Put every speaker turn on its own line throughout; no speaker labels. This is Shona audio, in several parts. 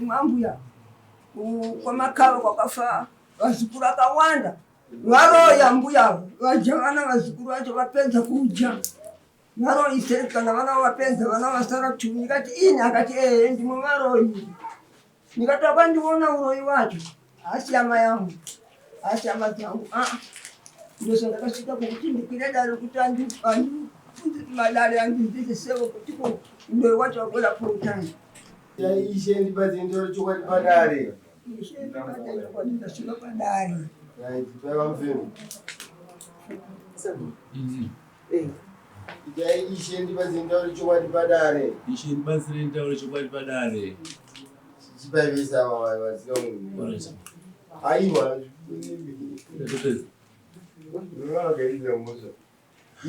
imwambuya kwamakava kwakafa vazukuru akawanda varoya mbuya vadya vana vazukuru vacho vapedza kudya varoyi sei kana vana vapedza vana vasara tu ndikati ini akati ehe ndimwe varoyi ndikati wakandiona uroyi wacho haasi hama yangu haasi hama dzangu aa ah. ndosa ndakasvika kukuti ndikwire dare kuti madare andidzidzisewo kuti ko uroyi wacho wakwera purutani
Ishe ndibatsire nditaure chokwadi padare.
Ishe ndibatsire chokwadi ndasvika padare.
Right, baba mfemi. Itai ishe ndibatsire nditaure chokwadi padare.
Ishe ndibatsire nditaure chokwadi padare.
Chipai vese ava vasina munhu. Aiwa. Vakaita mhosva.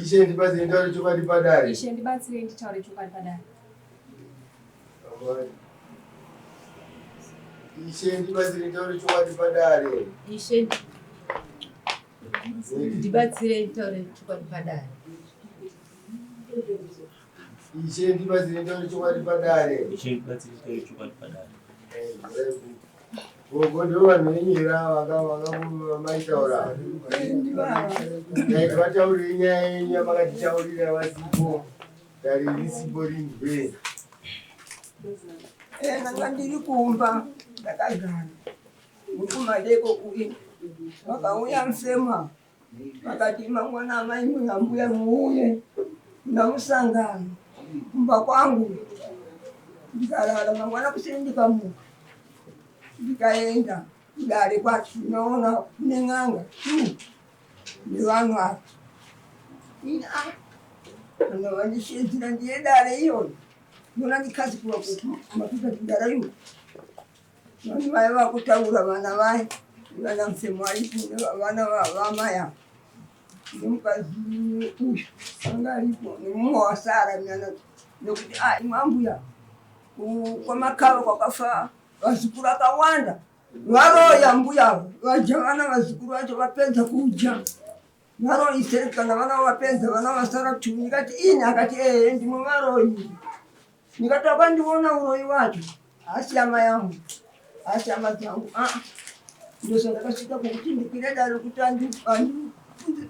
Ishe ndibatsire nditaure chokwadi padare.
Ishe ndibatsire nditaure chokwadi padare.
Ishe ndibatsire nditaure chokwadi padare.
Ishe ndibatsire nditaure chokwadi padare.
Ishe ndibatsire nditaure chokwadi padare.
Ishe ndibatsire nditaure chokwadi padare.
Gogo ndo vanhu venyera vakamaitaura. Dai vataurire nyaya yenyu yamakatitaurira vasipo. Dare risipo rinzwe.
Eh, ndanga ndiri kumba ndakagara mukumadeko uye vakauya mfema Vakati mangwana amai mbuya muuye ndamusangano kumba kwangu ndikarara mangwana kuseni ndikamuka ndikaenda kudare kwacho ndinoona kune n'anga tu nevanhu ava ini a ah, vanhu vandishidzira ndiye dare iyoyo ndona ndikasi kuva kumakuta kudara iwo Vanhu vaya vakutaura vana vaya vana msemo aripo vana vamai ava nemukadzi uyu anga aripo nemumwe wasara nyana nekuti ah, imwambuya kwamakava kwakafa vazukuru akawanda varoya mbuya vadya vana vazukuru vacho vapedza kudya varoyi sei kana vana vapedza vana vasara tu ndikati ini akati ehe ndimwe varoyi Ndikati wakandiona uroyi wacho haasi hama yangu haasi hama dzangu aa ah. ndosa ndakasvika kukuti ndikwire dare kuti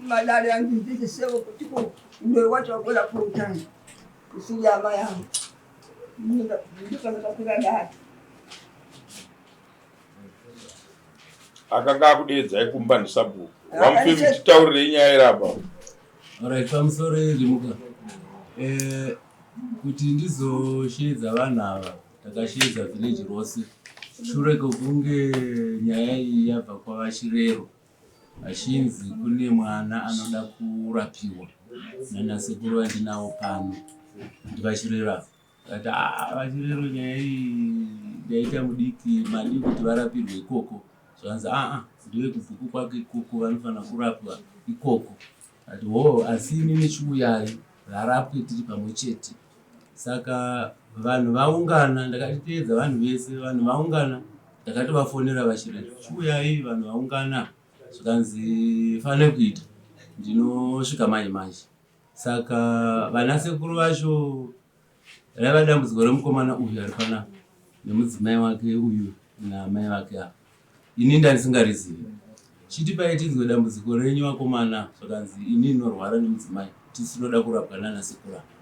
madare andidzidzisewo kuti ko uroyi wacho wakwera purutani isiri hama yangu ndopandakakwira dare
Akanga akudeedzai kumba ndisabhuku. Vamufemi titaurirei nyaya iri apa.
Alright, pamusoro irimuka. Eh, kuti ndizosheedza vanhu ava takasheedza village rose shure kwekunge nyaya iyi yabva kwavachirero achinzi kune mwana anoda kurapiwa nanasekuru vandinawo pano ndivachirero ava Kati ah vachirero nyaya iyi ndaita mudiki madii kuti varapirwe ikoko zvanzi aa ah, ndiwe kubhuku kwake ikoko vanofanira kurapwa ikoko ati hoo asi inini chiuyai varapwe tiri pamwe chete saka vanhu vaungana ndakatiteedza vanhu vese vanhu vaungana ndakatovafonera vachirero chiuyai vanhu vaungana zvikanzi fanire kuita ndinosvika manje manje Saka vana sekuru vacho raiva dambudziko remukomana uyu ari panapa nemudzimai wake uyu naamai vake ava. Ini ndandisingarizivi. Chitipai tinzwe dambudziko renyu vakomana zvakanzi ini ndinorwara nemudzimai tisu tinoda kurapwa nana sekuru ava.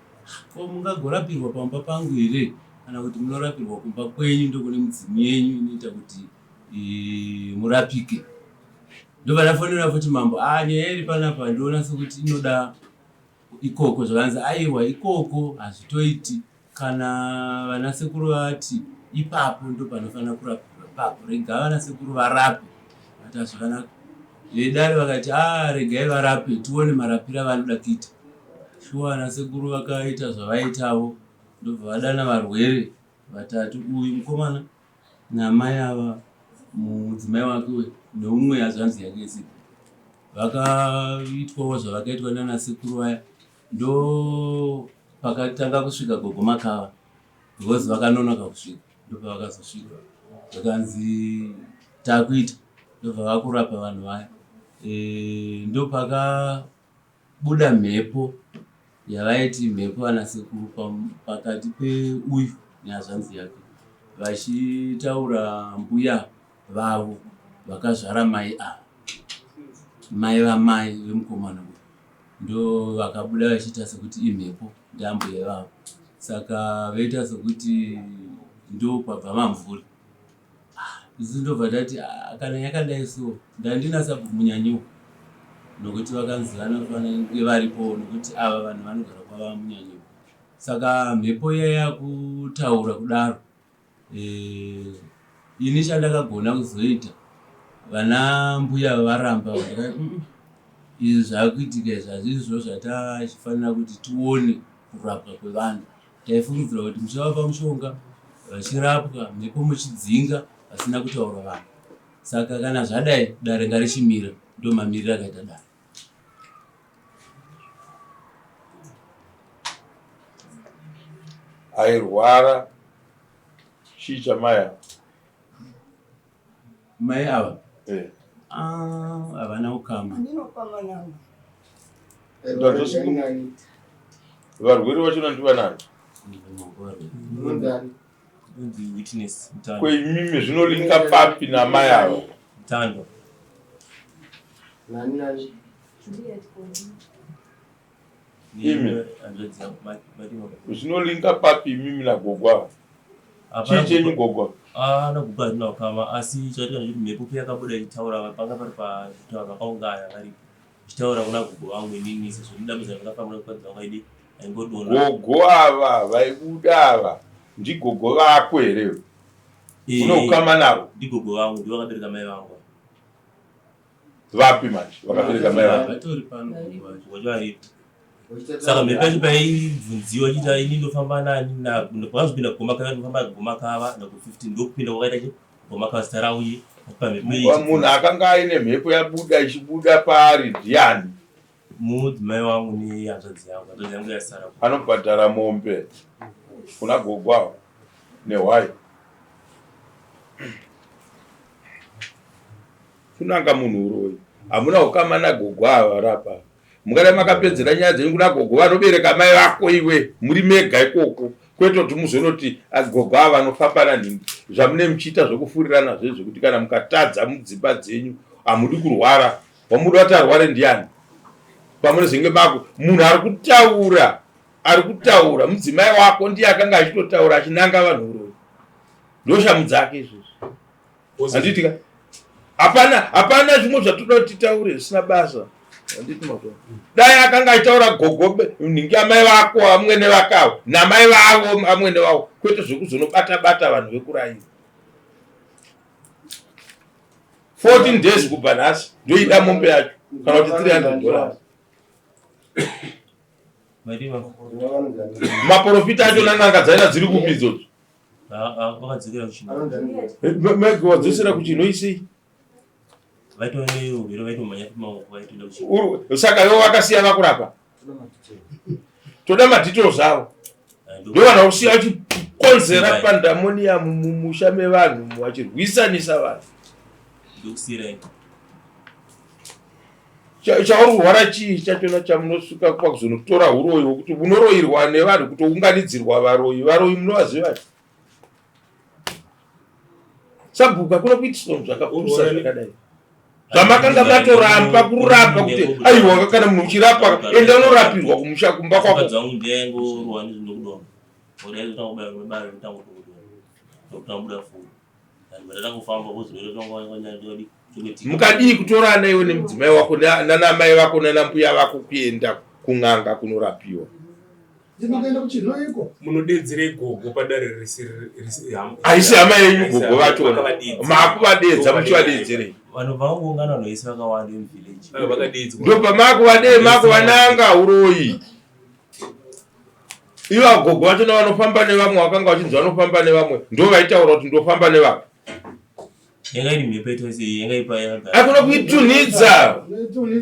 Ko mungagorapirwa pamba pangu here kana kuti munorapirwa kumba kwenyu ndokune midzimu yenyu inoita kuti murapike ndobva ndafonera futi mambo ah nyaya iri panapa ndinoona sekuti inoda ikoko zvakanzi aiwa ikoko hazvitoiti kana vana sekuru vati ipapo ndo panofanira kurapirwa ipapo rega vana sekuru varape vati hazvakanaka vedare vakati a ah, regai varape tione marapiro avanoda kuita shuwa vana sekuru vakaita zvavaitavo ndobva vadana varwere vatatu uyu mukomana Namai ava mudzimai wake uyu neumwe hazvanzi yake isipo vakaitwawo zvavakaitwa nana sekuru vaya ndo pakatanga kusvika gogo makava because vakanonoka kusvika ndopavakazosvika zvakanzi takuita ndobva vakurapa vanhu vaya e, ndopaka Buda mhepo yavaiti mhepo ana sekuru pakati peuyu nehazvanzi yake. Vachitaura mbuya vavo vakazvara mai ava, mai vamai vemukomana uyu ndo vakabuda vachiita sekuti imhepo ndiambuya vavo, saka voita sekuti ndo kwabva mamvuri. Isu ndobva tati ah, kana yakadai so ndandina sabhuku Munyanyiwa nokuti vakanzi vanofanira kunge varipo nokuti ava vanhu vanogara kwava Munyanyiwa. Saka mhepo iya yakutaura kudaro eh, ini chandakagona kuzoita vana mbuya varamba ndikati mm, izvi zvakuitika izvi hazvizvo zvatachifanira kuti tione kurapwa kwevanhu. Taifungidzira kuti muchavapa mushonga vachirapwa mhepo muchidzinga vasina kutaura vanhu. Saka kana zvadai dare ngarichimira, ndomamiriro akaita dare.
Airwara chii chamai ava?
Mai ava eh. Ah, havana ukama.
Varwere vachona ndivanani? Ko imimi zvinolinka papi namai ava?
Tando.
Imi zvinolinka papi imimi nagogo ava? Chii chenyu gogo?
Ah, nagogo hatina ukama asi chaitika ndechekuti mhepo payakabuda ichitaura panga pari pazvitaura vakaungana varipo ichitaura kuna gogo vangu inini sezvo ndidambudziko ndakafamba nekukadzi vangu aidi aingodona.
Gogo ava vaibuda ava ndigogo vako here?
Eh,
Une ukama navo?
Ndigogo vangu ndivo vakabereka mai vangu.
Vapi manje vakabereka mai vako?
Vatori pano gogo vacho.
Gogo varipo. Saka mhepo yacho paibvunziwa ichiita ini ndofamba nani pakazopinda goma kava ndofamba goma kava naku 15 ndokupinda kwakaita chi goma kava zita rauye pamhepo iyi.
Munhu akanga aine mhepo yabuda ichibuda paari ndiani?
Mudzimai wangu nehanzvadzi yangu, hanzvadzi yangu yasara.
Anobhadhara mombe kuna gogo ava nehwai. Kunanga munhu uroyi. Hamuna ukama nagogo ava vari apa. Mungadai makapedzera nyaya dzenyu kuna gogo vanobereka mai vako iwe muri mega ikoko kwete kuti muzonoti ah, gogo ava vanofamba nanhingi zvamune muchiita zvekufurirana zve zvekuti kana mukatadza mudzimba dzenyu hamudi kurwara wamuda kuti arware ndiani pamunozenge mako munhu ari kutaura ari kutaura mudzimai wako ndiye akanga achitotaura achinanga vanhu uroyi ndoshamu dzake izvozvo handiti ka hapana hapana zvimwe zvatoda kuti titaure zvisina basa handiti mato dai akanga achitaura gogo nhingi amai vako amwene vakavo namai vavo amwene vavo kwete zvekuzonobata bata vanhu vekurayiwa 14 days kubva nhasi ndoida mombe yacho kana kuti 300 dollars maporofita acho nan'anga dzaina dziri kupi idzodzo
Vakadzokera kuchinhu.
Mike wadzosera kuchinhu isei?
Vaitova neurwere vaitomhanya pamaoko vaitoenda kuchinhu.
Saka ivo vakasiya vakurapa. Toda madetails avo. Ndovanhu vakusiya vachikonzera pandemonium mumusha mevanhu vachirwisanisa vanhu.
Ndokusiyirai.
Chauri kurwara chii chachona chamunosvika pakuzonotora huroyi hwekuti munoroyirwa nevanhu kutounganidzirwa varoyi varoyi munovaziva sabhuku hakuna kuitiswa zvakapusa zvakadai zvamakanga matoramba kurapa kuti aiwa kana munhu uchirapa enda unorapirwa kumusha kumba kwako Mukadii kutorana iwe nemudzimai wako nanamai vako nanambuya vako kuenda kun'anga kunorapiwa?
Munodedzerei gogo padare risiri
haisi hama yenyu gogo vacho makuvadeedza muchivadedzerei?
Vanhu vangoungana vanhu vese vakawanda muvillage.
Ndopamaakuvadee makuvananga uroyi. Ivo agogo vachona vanofamba nevamwe vakanga vachinzi vanofamba nevamwe ndo vaitaura kuti ndofamba nevamwe.
Yanga iri mhepo itose yanga ipa yakagara.
Hakuna kuitunhidza.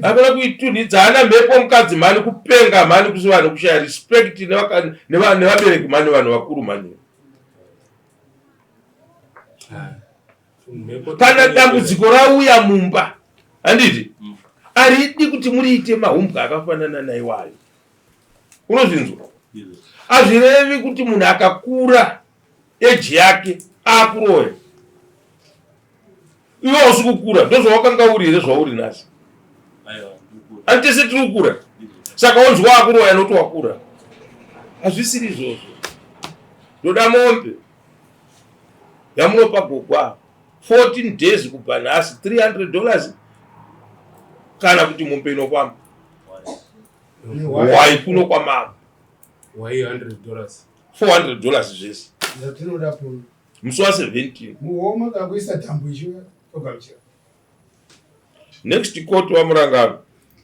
Hakuna kuitunhidza. Hana mhepo mukadzi mhani kupenga mhani kusi vanhu kushaya respect nevabereki mhani vanhu vakuru mhani. Kana dambudziko rauya mumba handiti haridi kuti muriite mahumbwe akafanana naiwayo. Unozvinzwa? Hazvirevi kuti munhu akakura eji yake Akuroya. Iwe usi kukura, ndozvawakanga uri here zvauri nhasi? Ani tese tiri kukura. Saka wonzi wakuroya nokuti wakura. Hazvisiri izvozvo. Ndoda mombe yamunopa gogo ava 14 days kubva nhasi 300 dollars kana kuti mombe inofamba hwai kuno kwamambo
Why 100 dollars?
400 dollars zvese
Zvatinoda kuno.
Musi wa 17.
Muhomwe kana kuisa tambo ichiuya togamuchira.
Next court waMurangano.